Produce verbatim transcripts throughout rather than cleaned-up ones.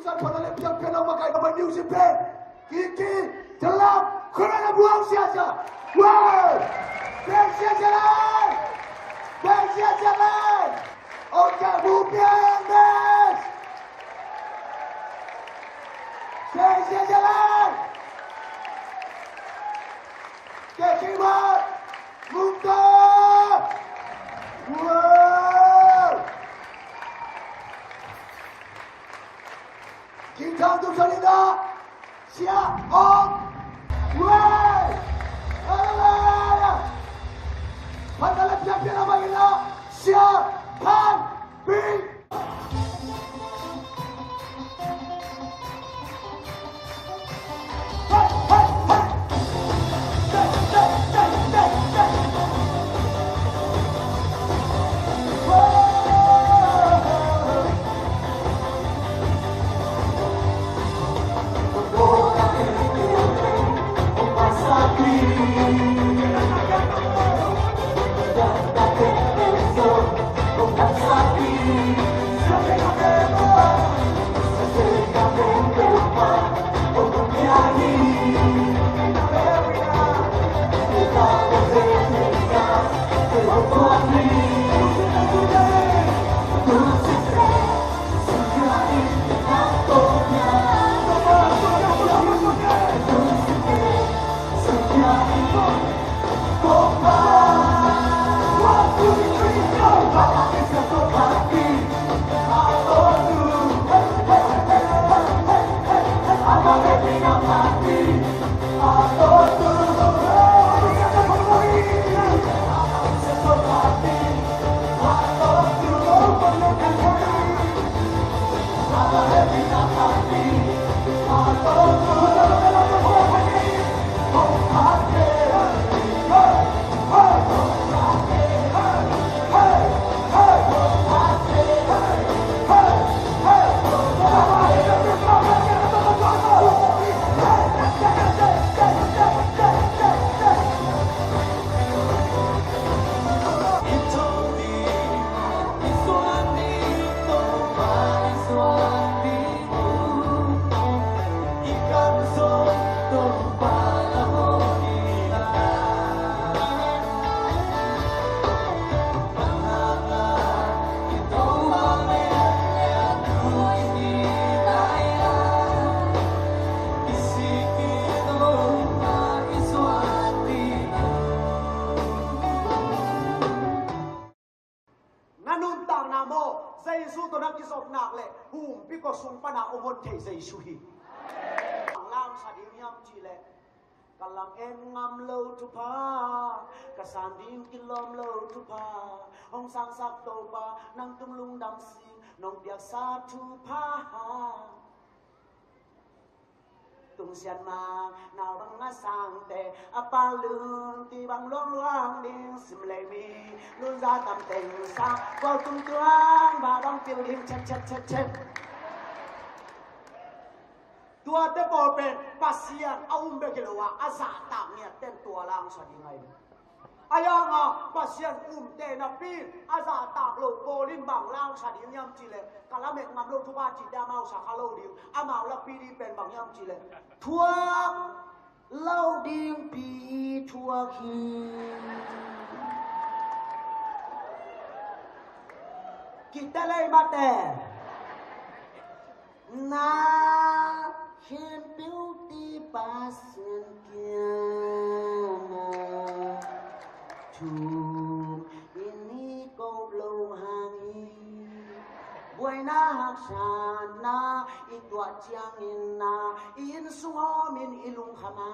San pha na le piang piang na makai na mai music pen. Kiki, jalam, khona na buang sia sia. Wow! Bang sia sia lai! Bang sia sia lai! Ocha bu piang bes! Bang sia sia lai! Kiki mat! Mungta! Wow! King Kong tum sa ni na Sia Ong Wei. Hallelujah. Phan na le piang piang na mai na Sia Phan Ping. Na nuntakna maw, Jesu tawh na kizop nak leh humpi kua sung pana om hon thei Jesu hi. Langsa ding hiam cih leh, ka lam en ngam lo thupha, ka san ding kilawm lo thupha, hong sangsak Topa nang tung lungdam sing, nong piaksa thupha. Tungsian ma nau bang a sangte, a pa lun ti bang luang luang ding, sim lei mi lun za tam teng sa, kua tung tuang ba bang pil ding chet chet chet chet. Tuate pawl pen Pasian a um bek hi lo a, a zahtak ngiat ten tua langsa ding ahi. A yang a Pasian umte napi a zahtak lo pawl in bang langsa ding hiam cih leh, ka lamet ngam lo thupha cihte amau sa kha lo ding, amau lakpi ding pen bang hiam cih leh, thuak lo dingpi thuak hi. Kitelei mate. Na khempeuh te Pasian kiangah thu in i koh loh hang hi. Buaina haksatna i tuah ciangin na i inn sung hawmin i lungkham a,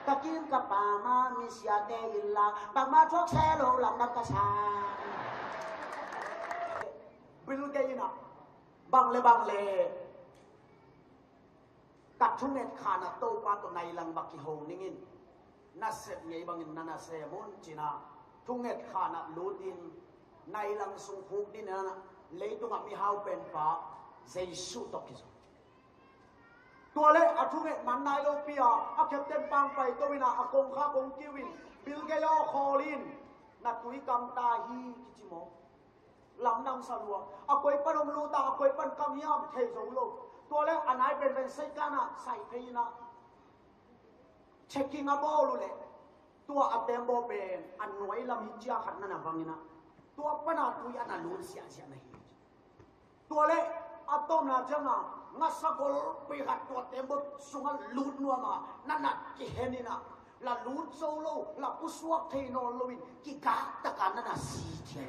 ka kin ka pam a misiate in la bangmah thuak se lo lamdang ka sa. Bill Gates in ah bang le bang le ka thunget khan ah Topa tawh nai lang va kiho ning in, na sep ngei bangin na na sem un ci-in ah thunget khan ah lut in, nai lang sung khuk ding in ah leitung ah mihau penpa Jesu tawh kizom. Tua leh a thunget man nai lopi a, a captain pang paito in ah a kongkhak kong kiu in, Bill Gates aw khawl in, na tui kang ta hi kici maw. Lamdang sa lua. A koi pan hong lut a, a koi pan kam hiam thei zo lo. Tua leh a nai penpen Satan ah sai phei in ah, checking a bawl uh leh, tua a tembaw pen a nuai lam hi ciang khat na na vang in ah, tua pan a tui a na lut siahsiah na hi. Tua leh a tawpna ciang a, ngasa golpi khat tua tembaw sungah lut nuam a, na na kihen in ah, la lut zo lo, la pusuak thei nawn loin kigak tak a na na si thiam.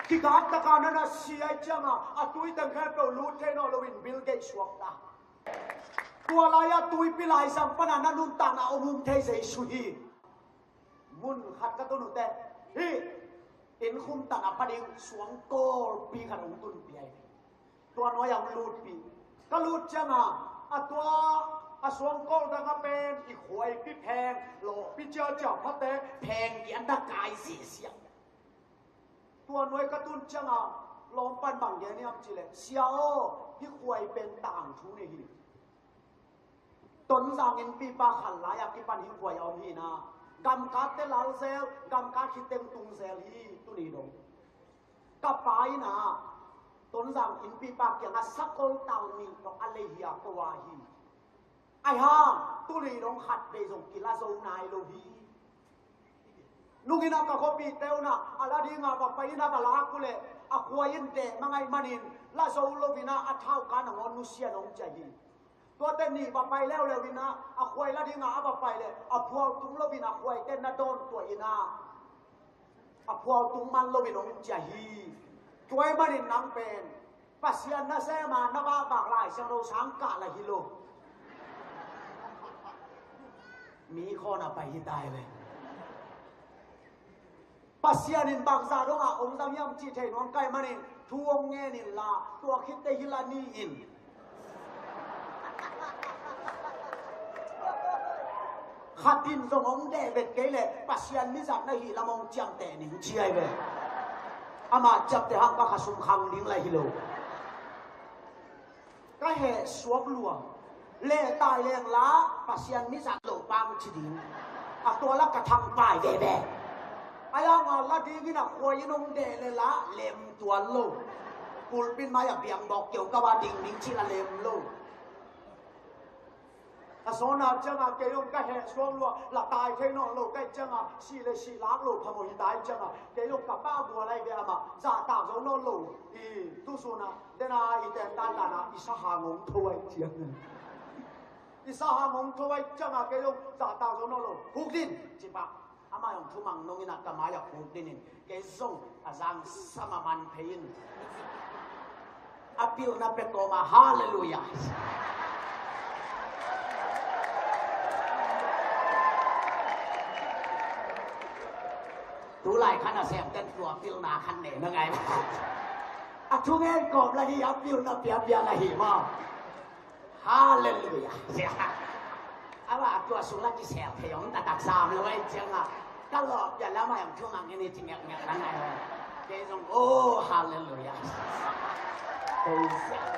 Kigak tak a na na si ahih ciang a, a tui teng khempeuh lut thei nawn loin Bill Gates suak ta. Tua lai-ah tuipi laizang pan a na nuntakna om um thei Jesu hi. Mun khat ka tun uh teh, hih inn khumtan a pa ding suangkawlpi khat hong tunpih hi. Tua nuai-ah hong lutpih. Ka lut ciang a, a tua a suangkawl dang a pen i khuaipi pheng, lawhpi ciacia phate pheng kian da kai sihsiah. Tua nuai ka tun ciang a, lawm pan bang gen hiam cih leh, "Sia aw, hih khuai pen tangthu nei hi. Tonzang innpipa khan lai-a kipan hih khuai a om hi na. Gamkatte lal zel, gamkat khit teng tung zel hi, tuni dong. Ka pa in ah Tonzang innpipa kiangah sakol tal nih tawh a lei hi a, ko a hi. Ahi hang tuni dong khat vei zong kila zo nai lo hi." Nung in ah ka khuapihte un ah a la ding a va pai in ah va lak uh leh, a khuai in deh mang ahih manin la zo lo in ah a thauka nangawn nusia nong ci hi. Tuate nih va pai leuleu in ah a khuai la ding a a va pai leh, a phual tung lo in a khuaite na dawn tuah in ah, a phual tung man lo in hong ci hi. Tua ahih manin nang pen Pasian nasem a na vakvak Lai Siangtho sang kah la hi lo. Mi khawn a pai hi ta hi ve. Pasian in bangzah dong a hong zang hiam cih thei nuam ka hih manin thu hong ngen in la, tua khit teh hi la ni in. Khat in zong hong deh vet kei leh Pasian mizat na hih lam hong ciamteh ning ci hi ve. Amah ciamteh hang ka khasum khang ding la hi lo. Ka heh suak lua. Leh tai leng la Pasian mizat lo pang ci ding. A tua la ka thangpai veve. Ahi hang a la ding in a khuai in hong deh leh la lem tuan lo. Pulpit mai-ah biang bawk keu ka va ding ding ci la lem lo. A sawtna ciang a kei zong ka heh suak lua, la tai thei nawn lo ka hih ciang a, sih leh sih lak lo phamawh hi ta ahih ciang a, kei zong ka pah gual ahi ve. Amah zahtak zo nawn lo. I tu sun a, den a i ten tantan a, i sahang hong tho ahih ciang a, i sahang hong tho ahih ciang a, kei zong zahtak zo nawn lo. Huk din, ci pah. Amah zong thumang nong in a ka mai-ah khuk dinin, kei zong a zangsam a man phei in. A pilna pia kawm a, halleluiah. Tulai khan a semten tua pilna khan ne na ngai. A thungen kawm la hi, a pilna piapia la hi maw. Halleluiah. A va tua sung la kisel thei om taktak sam lo ahih ciang a, ka lawh pian lam a om thumang in i ci miakmiak la ngai lo. Kei zong, oh, halleluiah. Kei siang.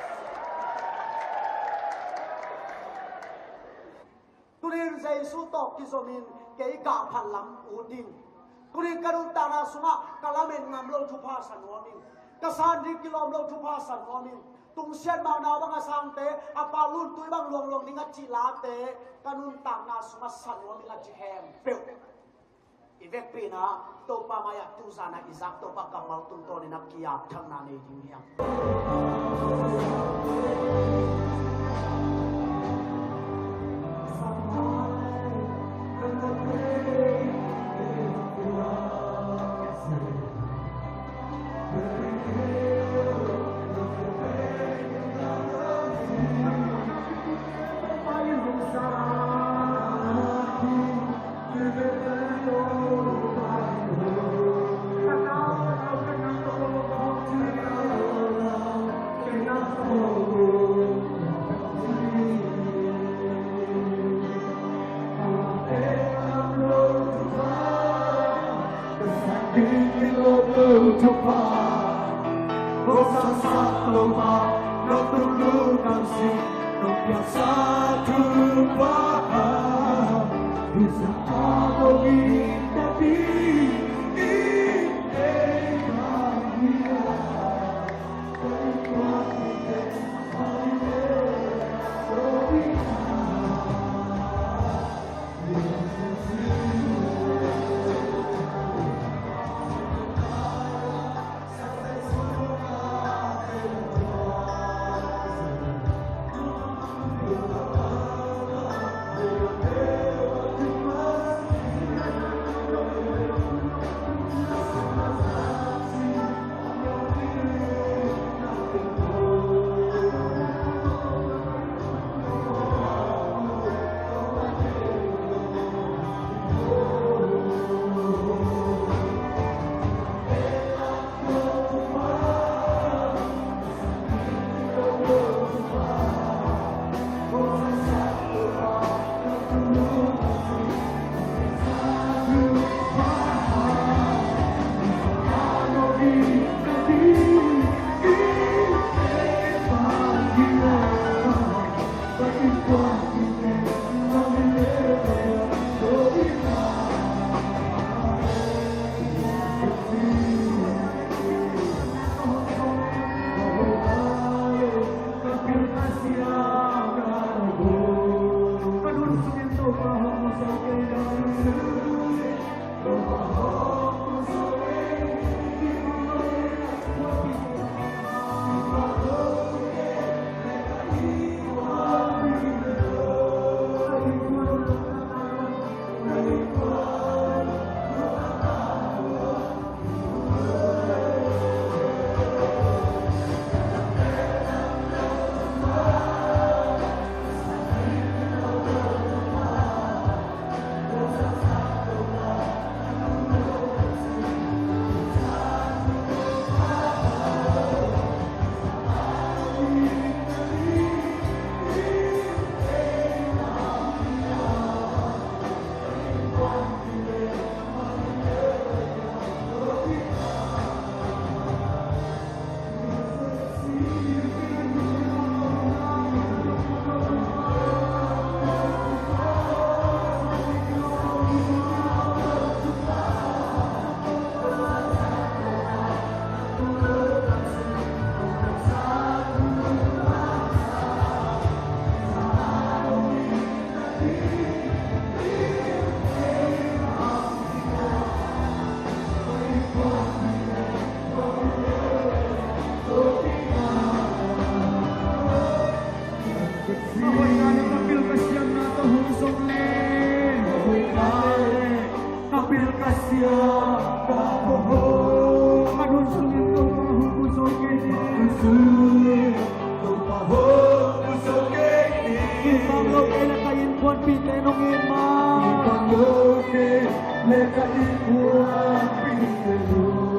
Tunin Jesu tawh kizom in kei gah phat lam ut ding. Tunin ka nuntakna sungah ka lamet ngam lo thupha sa nuam ing. Ka san ding kilawm lo thupha sa nuam ing. Tungsiat mah nau bang a sangte, a pa luntui bang luangluang ding a cih late, ka nuntakna sungah sa nuam ing a ci khempeuh i vekpi in ah Topa mai-ah tuzan ah i zak Topa kammal tungtawnin a ki-ap thanna nei ding hi hang. Ka hoih na le ka pil ka siam na tawh hong zong le. Ka hoih na le ka pil ka siam na tawh hong. Ka hun sungin Topa hong pu zo kei ni. Ka hun sungin Topa hong pu zo kei ni. Kibang lo kei le ka innkuanpihte nong it ma. Kibang lo kei le ka innkuanpihte nong